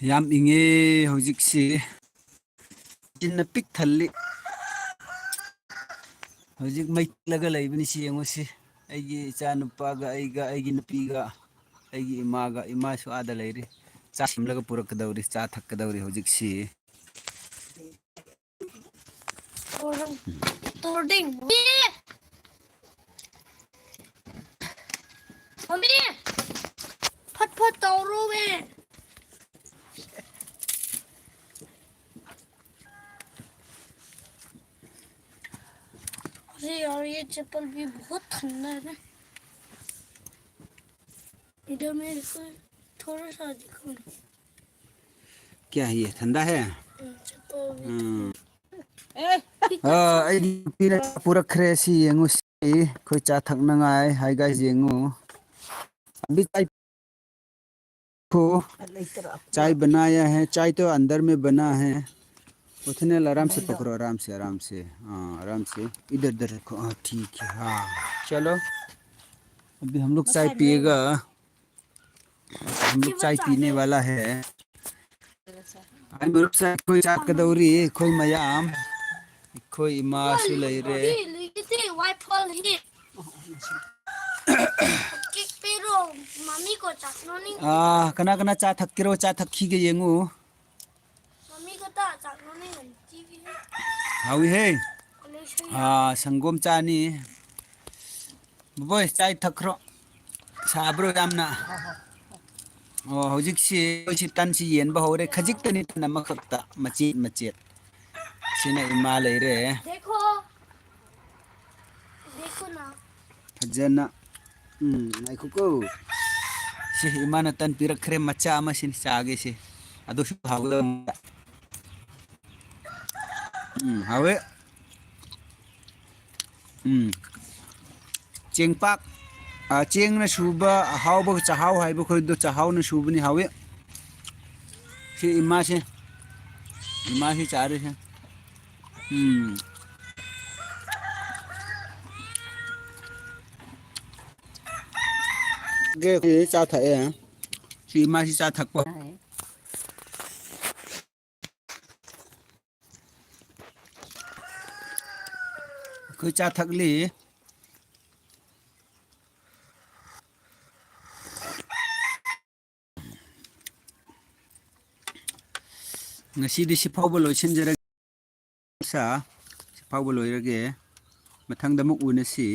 ꯌꯥꯝ ꯏꯪꯉꯦ ꯍꯧꯖꯤꯛꯁꯤ꯫ ꯆꯤꯟꯅ ꯄꯤꯛ ꯊꯜꯂꯤ꯫ ꯍꯧꯖꯤꯛ ꯃꯩ ꯇꯤꯛꯂꯒ ꯂꯩꯕꯅꯤ꯫ ꯁꯤ ꯌꯦꯡꯉꯨ ꯁꯤ꯫ ꯑꯩꯒꯤ ꯏꯆꯥ ꯅꯨꯄꯥꯒ ꯑꯩꯒ, ꯑꯩꯒꯤ ꯅꯨꯄꯤꯒ, ꯑꯩꯒꯤ ꯏꯃꯥꯒ, ꯏꯃꯥꯁꯨ ꯑꯥꯗ ꯂꯩꯔꯤ꯫ ꯆꯥ ꯁꯦꯝꯂꯒ ꯄꯨꯔꯛꯀꯗꯧꯔꯤ, ꯆꯥ ꯊꯛꯀꯗꯧꯔꯤ ꯍꯧꯖꯤꯛꯁꯤ꯫ तोड़ देंगे। मम्मी, फट फट तोड़ो बे। अरे यार, ये चप्पल भी बहुत ठंडा है ना। इधर मेरे को थोड़ा सा दिखाओ। क्या है ये? ठंडा है? ꯎꯝ, ꯑꯥ, ꯑꯩꯒꯤ ꯅꯨꯄꯤꯅ ꯄꯨꯔꯛꯈ꯭ꯔꯦ꯫ ꯁꯤ ꯌꯦꯡꯉꯨ, ꯁꯤ ꯑꯩꯈꯣꯏ ꯆꯥ ꯊꯛꯅꯉꯥꯏ꯫ Hi guys, ꯌꯦꯡꯉꯨ꯫ ꯑꯕꯤ ꯆꯥꯏ ꯈꯣ꯫ चाय बनाया है, चाय तो अंदर में बना है। उठने वाला, आराम से पकड़ो, आराम से, आराम से। हाँ, आराम से। इधर, इधर रखो। हाँ, ठीक है, हाँ। चलो, अभी हम लोग चाय पिएगा। हम लोग चाय पीने वाला है। ꯑꯩ ꯃꯔꯨꯞꯁꯦ ꯑꯩꯈꯣꯏ ꯆꯥꯛꯀꯗꯧꯔꯤ, ꯑꯩꯈꯣꯏ ꯃꯌꯥꯝ꯫ ꯑꯩꯈꯣꯏ ꯏꯃꯥꯁꯨ ꯂꯩꯔꯦ꯫ ꯀꯤꯛ ꯄꯤꯔꯣ, ꯃꯃꯤ ꯀꯣ ꯆꯥꯛ ꯅꯣꯅꯤꯡ꯫ ꯑꯥ, ꯀꯅꯥ ꯀꯅꯥ ꯆꯥ ꯊꯛꯀꯦꯔꯣ? ꯆꯥ ꯊꯛꯈꯤꯒꯦ ꯌꯦꯡꯉꯨ꯫ ꯃꯃꯤ ꯀꯣ ꯇ ꯆꯥꯛ ꯅꯣꯅꯤꯡ ꯇꯤꯚꯤ꯫ ꯍꯥꯎꯏꯍꯦ꯫ ꯀꯣꯂꯦꯖ ꯍꯩ꯫ ꯑꯥ, ꯁꯪꯒꯣꯝ ꯆꯥꯅꯤ꯫ ꯕꯣꯏ, ꯆꯥꯏ ꯊꯛꯈ꯭ꯔꯣ꯫ ꯁꯥꯕ꯭ꯔꯣ ꯌꯥꯝꯅ? ꯑꯣ, ꯍꯧꯖꯤꯛꯁꯤ ꯑꯩꯈꯣꯏꯁꯤ ꯇꯟꯁꯤ ꯌꯦꯟꯕ ꯍꯧꯔꯦ꯫ ꯈꯖꯤꯛꯇꯅꯤ, ꯇꯟ ꯑꯃꯈꯛꯇ, ꯃꯆꯦꯠ ꯃꯆꯦꯠ꯫ ꯁꯤꯅ ꯏꯃꯥ ꯂꯩꯔꯦ꯫ ꯗꯦꯈꯣ꯫ ꯗꯦꯈꯣ ꯅꯥ꯫ ꯐꯖꯅ꯫ ꯎꯝ, ꯉꯥꯏꯈꯣꯀꯣ꯫ ꯁꯤ ꯏꯃꯥꯅ ꯇꯟ ꯄꯤꯔꯛꯈ꯭ꯔꯦ, ꯃꯆꯥ ꯑꯃ ꯁꯤꯅ ꯆꯥꯒꯦ ꯁꯤ꯫ ꯑꯗꯨꯁꯨ ꯍꯥꯎꯒꯗꯕ꯫ ꯎꯝ, ꯍꯥꯎꯋꯦ꯫ ꯎꯝ꯫ ꯆꯦꯡꯄꯥꯛ, ꯑ, ꯆꯦꯡꯅ ꯁꯨꯕ ꯑꯍꯥꯎꯕ ꯆꯥꯛꯍꯥꯎ ꯍꯥꯏꯕ ꯈꯣꯏꯗꯣ ꯆꯥꯛꯍꯥꯎꯅ ꯁꯨꯕꯅꯤ, ꯍꯥꯎꯋꯤ꯫ ꯁꯤ ꯏꯃꯥꯁꯦ, ꯏꯃꯥꯁꯤ ꯆꯥꯔꯤꯁꯦ꯫ ꯎꯝ꯫ ꯒꯦ, ꯑꯩꯈꯣꯏ ꯆꯥ ꯊꯛꯑꯦ꯫ ꯁꯤ ꯏꯃꯥꯁꯤ ꯆꯥ ꯊꯛꯄ꯫ ꯑꯩꯈꯣꯏ ꯆꯥ ꯊꯛꯂꯤ꯫ ꯉꯁꯤꯗꯤ ꯁꯤꯐꯥꯎꯕ ꯂꯣꯏꯁꯤꯟꯖꯔꯒꯦ꯫ ꯁꯥ, ꯁꯤꯐꯥꯎꯕ ꯂꯣꯏꯔꯒꯦ꯫ ꯃꯊꯪꯗ ꯑꯃꯨꯛ ꯎꯅꯁꯤ꯫